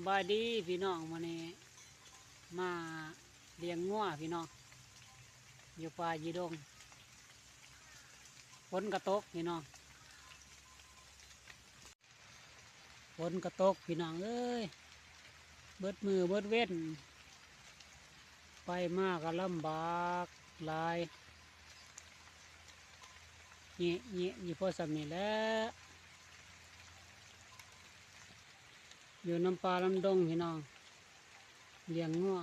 ສະບາຍດີພີ່ນ້ອງ, ມື້ນີ້ມາລ້ຽງງົວພີ່ນ້ອງ ຢູ່ປ່າຢູ່ດົງ. ຝົນກະຕົກພີ່ນ້ອງ, ຝົນກະຕົກພີ່ນ້ອງເອີຍ, ເບິດມື້ເບິດເວັນ ໄປມາກະລຳບາກຫຼາຍ, ແຍະໆຢູ່ພໍສ່ຳນີ້ແຫຼະ. ຢູ່ນຳປ່ານຳດົງພີ່ນ້ອງ, ລ້ຽງງົວ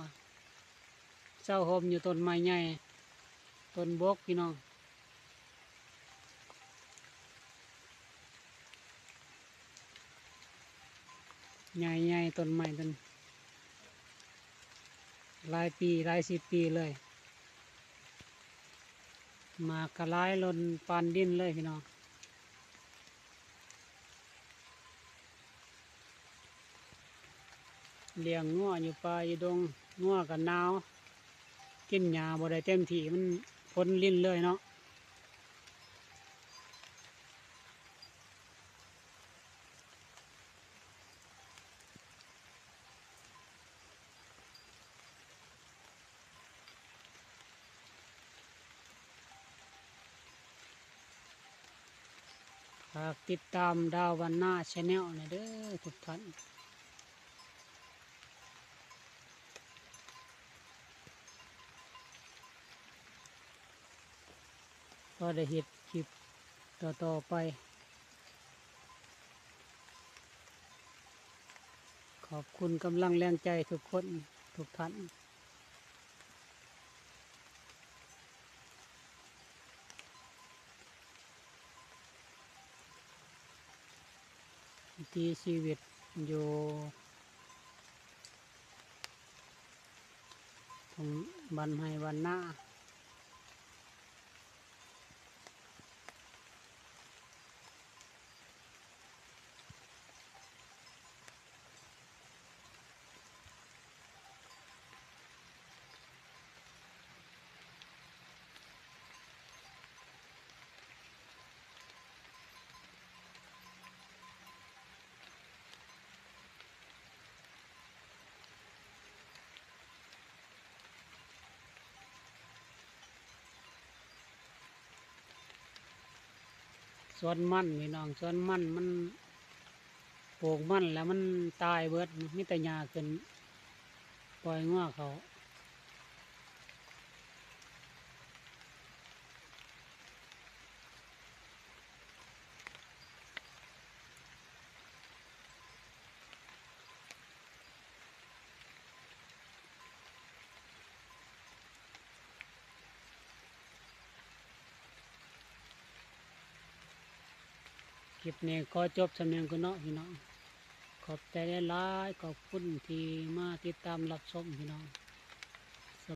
ເຊົາຮົ່ມຢູ່ຕົ້ນໄມ້ໃຫຍ່ ຕົ້ນບົກພີ່ນ້ອງ, ໃຫຍ່ໆ ຕົ້ນໄມ້ຕົ້ນ ຫຼາຍປີ ຫຼາຍສິບປີເລີຍ, ໝາກກະຫຼາຍຫຼົ່ນປານດິນເລີຍພີ່ນ້ອງ. ລ້ຽງງົວຢູ່ປ່າຢູ່ດົງ, ງົວກໍໜາວ ກິນຫຍ້າບໍ່ໄດ້ເຕັມທີ່, ມັນຝົນລິນເລີຍເນາະ. ຝາກຕິດຕາມດາວບ້ານນາແຊນແນວແດ່ເດີທຸກທ່ານ, ພໍໄດ້ເຮັດຄລິບຕໍ່ໆໄປ. ຂອບຄຸນກຳລັງແຮງໃຈທຸກຄົນທຸກທ່ານ. ວິຖີຊີວິດຢູ່ທົ່ງບ້ານໄຮ່ບ້ານນາ. ສວນມັນພີ່ນ້ອງ, ສວນມັນ ມັນ ປູກມັນແລ້ວມັນຕາຍເບິດ, ມີແຕ່ຫຍ້າຂຶ້ນ ປ່ອຍງົວເຂົ້າ. ຄລິບນີ້ຂໍຈົບສ່ຳນີ້ກ່ອນເນາະພີ່ນ້ອງ. ຂອບໃຈຫຼາຍໆ, ຂອບຄຸນທີ່ມາຕິດຕາມຮັບຊົມພີ່ນ້ອງ.